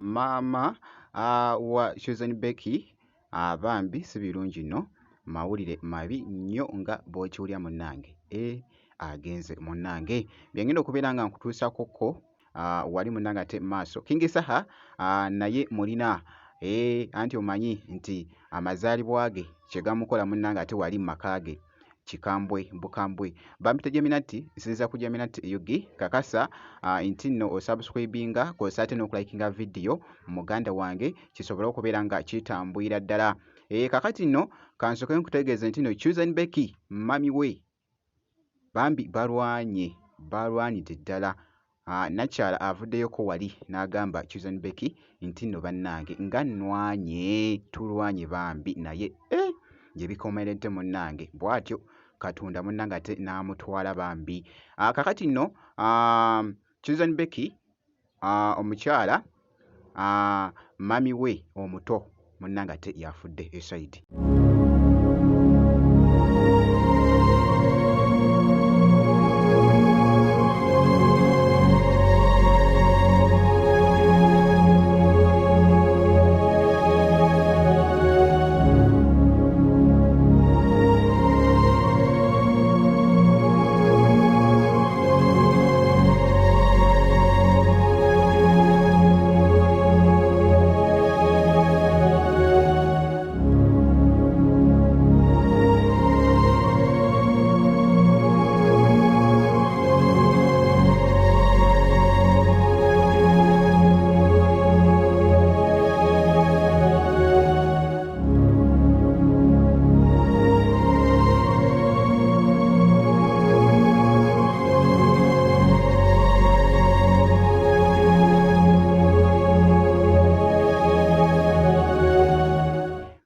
Maama wa Chosen Becky bambi si birungi nno, mawulire mabi nnyo nga bw'okiwulira munnange. Eh, agenze munnange. Bye ngenda okubeera nga nkutuusaako wali munnange ate maaso. King Saha naye mulina anti omanyi nti amazaalibwa ge kye gamukola munnange ate wali mu maka ge kikambwe bukambwe. Bampita Jeminati, nsinziira ku Jeminati UG. Kakasa nti nno osubscribinga kw'ossa ate n'okulayikinga vidiyo muganda wange kisobole okubeera nga kitambulira ddala. Kakati nno kansooke nkutegeeze nti nno Chosen Becky mummy we bambi balwanye, balwanidde ddala. Nakyala avuddeyoko wali n'agamba Chosen Becky nti nno bannange nga nnwanye, tulwanye bambi naye gye bikomeredde munnange. Bw'atyo Katonda munnange ate n'amutwala bambi. Kakati nno Chosen Becky omukyala mummy we omuto munnange ate y'afudde esayidi.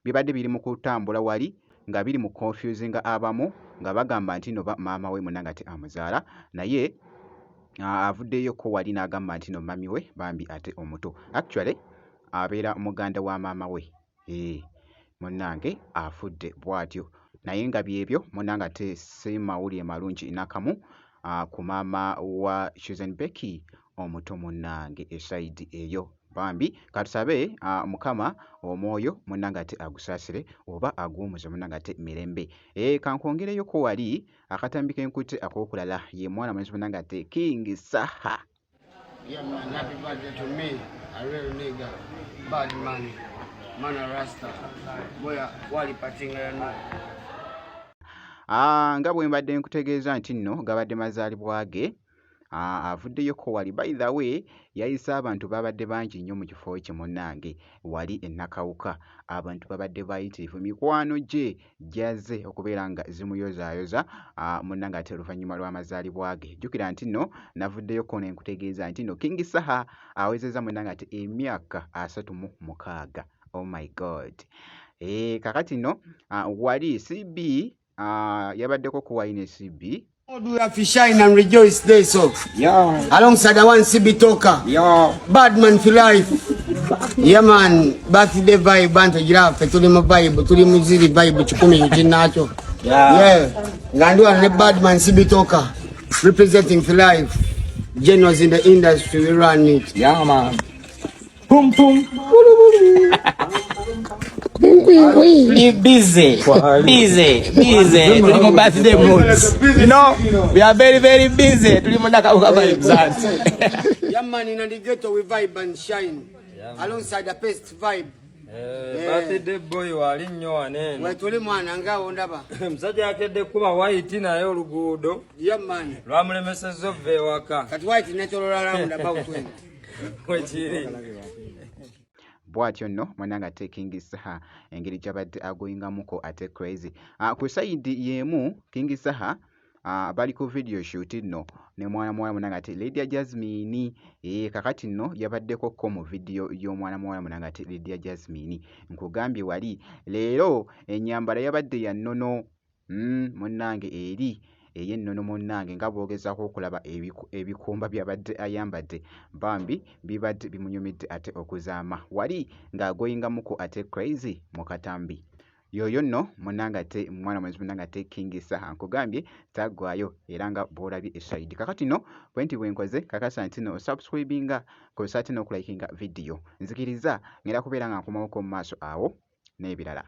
Bibadde biri mu kutambula wali nga biri mu confusinga abamu nga bagamba nti no maama we munnange ate amuzaala, naye avuddeyoko wali n'agamba nti no mummy we bambi ate omuto. Actually abeera muganda wa maama we, munnange afudde bw'atyo. Naye nga byebyo munnange ate si mawulire malungi n'akamu ku maama wa Chosen Becky omuto munnange esayidi eyo. Bambi katusabe Mukama omwoyo munnange ate agusaasire oba aguwummuze munnange ate mirembe. Kankwongereyoko wali akatambi ke nkutte ak'okulala ye mwana mulenzi munnange ate King Saha. Yeah man, happy birthday to me, a real nigga, bad man, man a rasta, boy wali patinga ya no. Nga bwe mbadde nkutegeeza nti nno gabadde mazaalibwa ge, avuddeyoko wali. By the way, yayise abantu babadde bangi nnyo mu kifo kye munnange wali e Nakawuka. Abantu babadde bayitirivu, mikwano gye gyazze okubeera nga zimuyozaayoza munnange ate oluvannyuma lw'amazaalibwa ge. Jjukira nti nno navuddeyoko ne nkutegeeza nti nno King Saha awezezza munnange ate emyaka 36. Oh my God. Kakati nno wali CB yabaddeko ku wali ne CB. We have to shine and rejoice day so. Yeah. Alongside the one CB Talker. Yeah. Bad man for life. Yeah man, birthday vibe bantu giraffe tuli mu vibe, tuli mu ziri vibe 10 kinacho. Yeah. Yeah. Ngandwa ne bad man CB Talker representing for life. Generals in the industry, we run it. Yeah man. Boom boom. Busy, busy, busy. Tuli mu birthday moods. You know, we are very, very busy. Tuli mu Nakawuka vibes. Yeah man, in the ghetto we vibe and shine. Alongside the best vibe. Birthday boy wali nnyo waneeno. Wetuli mwana nga ondaba. Omusajja akedde kuba white naye oluguudo. Yeah man. Lwamulemesezza ova ewaka. Kati white netolola round about 20. Wekiri. Bw'atyo nno munnange ate King Saha engeri gy'abadde agoyingamuko ate crazy. Ku sayidi y'emu King Saha bali ku video shoot nno ne mwana muwala munnange ate Lydia Jasmine. Kakati nno yabaddeko ko mu video y'omwana muwala munnange ate Lydia Jasmine. Nkugambye wali leero ennyambala yabadde ya nnono. Munnange eri ey'ennono munnange nga bw'ogezaako okulaba ebikumba by'abadde ayambadde bambi bibadde bimunyumidde ate okuzaama wali ng'agoyingamuko ate crazy mu katambi. Yoyo nno munnange ate mwana mulenzi munnange ate King Saha nkugambye taggwaayo era nga bw'olabye esayidi. Kakati nno bwe nti bwe nkoze kakasa nti nno osubscribinga kozesa ate n'okulayikinga vidiyo. Nzikiriza ngenda kubeera nga nkomawoko mu maaso awo n'ebirala.